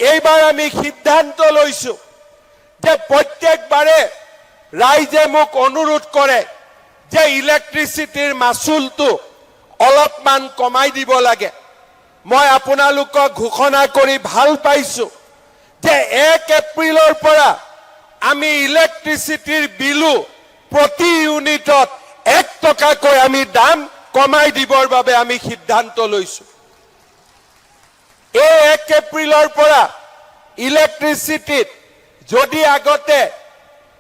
এইবাৰ আমি সিদ্ধান্ত লৈছো যে প্ৰত্যেকবাৰে ৰাইজে মোক অনুৰোধ কৰে যে ইলেক্ট্ৰিচিটিৰ মাচুলটো অলপমান কমাই দিব লাগে। মই আপোনালোকক ঘোষণা কৰি ভাল পাইছো যে 1 এপ্ৰিলৰ পৰা আমি ইলেক্ট্ৰিচিটিৰ বিলো প্ৰতি ইউনিটত 1 টকাকৈ আমি দাম কমাই দিবৰ বাবে আমি সিদ্ধান্ত লৈছো। এই 1 এপ্ৰিলৰ পৰা ইলেক্ট্ৰিচিটিত যদি আগতে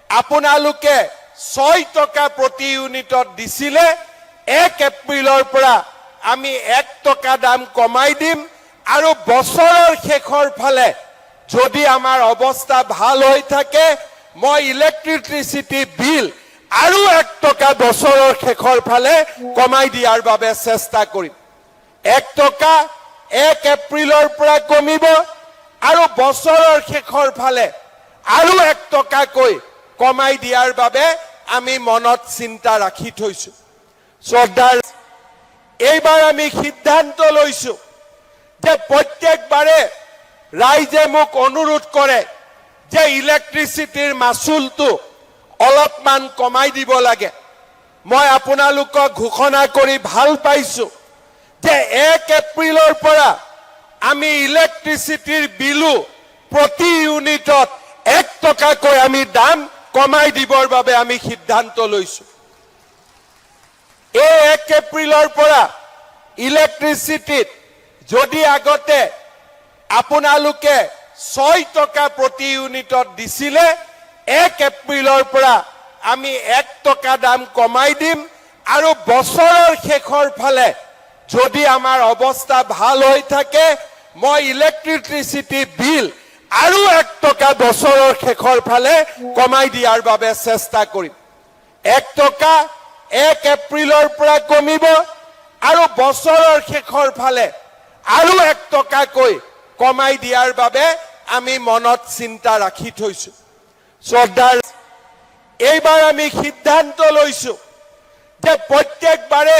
আপোনালোকে 6 টকা প্ৰতি ইউনিটত দিছিলে, 1 এপ্ৰিলৰ পৰা আমি 1 টকা দাম কমাই দিম আৰু বছৰৰ শেষৰ ফালে যদি আমাৰ অৱস্থা ভাল হৈ থাকে, মই ইলেক্ট্ৰিচিটি বিল আৰু 1 টকা বছৰৰ শেষৰ ফালে কমাই দিয়াৰ বাবে চেষ্টা কৰিম। 1 টকা 1 এপ্ৰিলৰ পৰা কমিব আৰু বছৰৰ শেষৰ ফালে আৰু 1 টকাকৈ কমাই দিয়াৰ বাবে আমি মনত চিন্তা ৰাখি থৈছো। শ্ৰদ্ধাৰ, এইবাৰ আমি সিদ্ধান্ত লৈছো যে প্ৰত্যেকবাৰে ৰাইজে মোক অনুৰোধ কৰে যে ইলেক্ট্ৰিচিটিৰ মাচুলটো অলপমান কমাই দিব লাগে। মই আপোনালোকক ঘোষণা কৰি ভাল পাইছো যে 1 এপ্ৰিলৰ পৰা আমি ইলেক্ট্ৰিচিটিৰ বিলো প্ৰতি ইউনিটত 1 টকাকৈ আমি দাম কমাই দিবৰ বাবে আমি সিদ্ধান্ত লৈছো। এই 1 এপ্ৰিলৰ পৰা ইলেক্ট্ৰিচিটিত যদি আগতে আপোনালোকে 6 টকা প্ৰতি ইউনিটত দিছিলে, 1 এপ্ৰিলৰ পৰা আমি 1 টকা দাম কমাই দিম আৰু বছৰৰ শেষৰ ফালে যদি আমাৰ অৱস্থা ভাল হৈ থাকে, মই ইলেক্ট্ৰিচিটি বিল আৰু 1 টকা বছৰৰ শেষৰ ফালে কমাই দিয়াৰ বাবে চেষ্টা কৰিম। 1 টকা 1 এপ্ৰিলৰ পৰা কমিব আৰু বছৰৰ শেষৰ ফালে আৰু 1 টকাকৈ কমাই দিয়াৰ বাবে আমি মনত চিন্তা ৰাখি থৈছো। শ্ৰদ্ধাৰ, এইবাৰ আমি সিদ্ধান্ত লৈছো যে প্ৰত্যেকবাৰে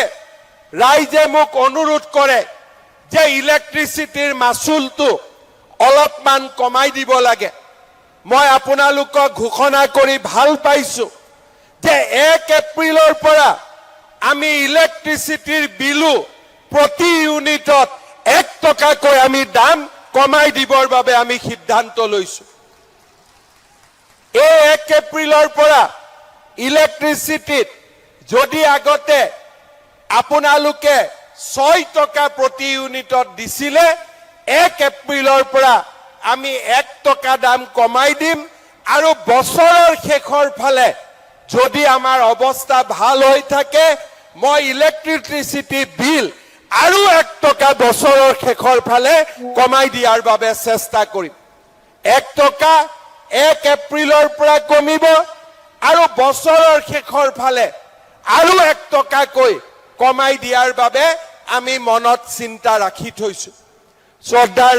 ৰাইজে মোক অনুৰোধ কৰে যে ইলেক্ট্ৰিচিটিৰ মাচুলটো অলপমান কমাই দিব লাগে। মই আপোনালোকক ঘোষণা কৰি ভাল পাইছো যে 1 এপ্ৰিলৰ পৰা আমি ইলেক্ট্ৰিচিটিৰ বিলো প্ৰতি ইউনিটত 1 টকাকৈ আমি দাম কমাই দিবৰ বাবে আমি সিদ্ধান্ত লৈছো। এই 1 এপ্ৰিলৰ পৰা ইলেক্ট্ৰিচিটিত যদি আগতে আপোনালোকে 6 টকা প্ৰতি ইউনিটত দিছিলে, 1 এপ্ৰিলৰ পৰা আমি 1 টকা দাম কমাই দিম আৰু বছৰৰ শেষৰ ফালে যদি আমাৰ অৱস্থা ভাল হৈ থাকে, মই ইলেক্ট্ৰিচিটি বিল আৰু 1 টকা বছৰৰ শেষৰ ফালে কমাই দিয়াৰ বাবে চেষ্টা কৰিম। 1 টকা 1 এপ্ৰিলৰ পৰা কমিব আৰু বছৰৰ শেষৰ ফালে আৰু 1 টকাকৈ কমাই দিয়াৰ বাবে আমি মনত চিন্তা ৰাখি থৈছো। শ্ৰদ্ধাৰ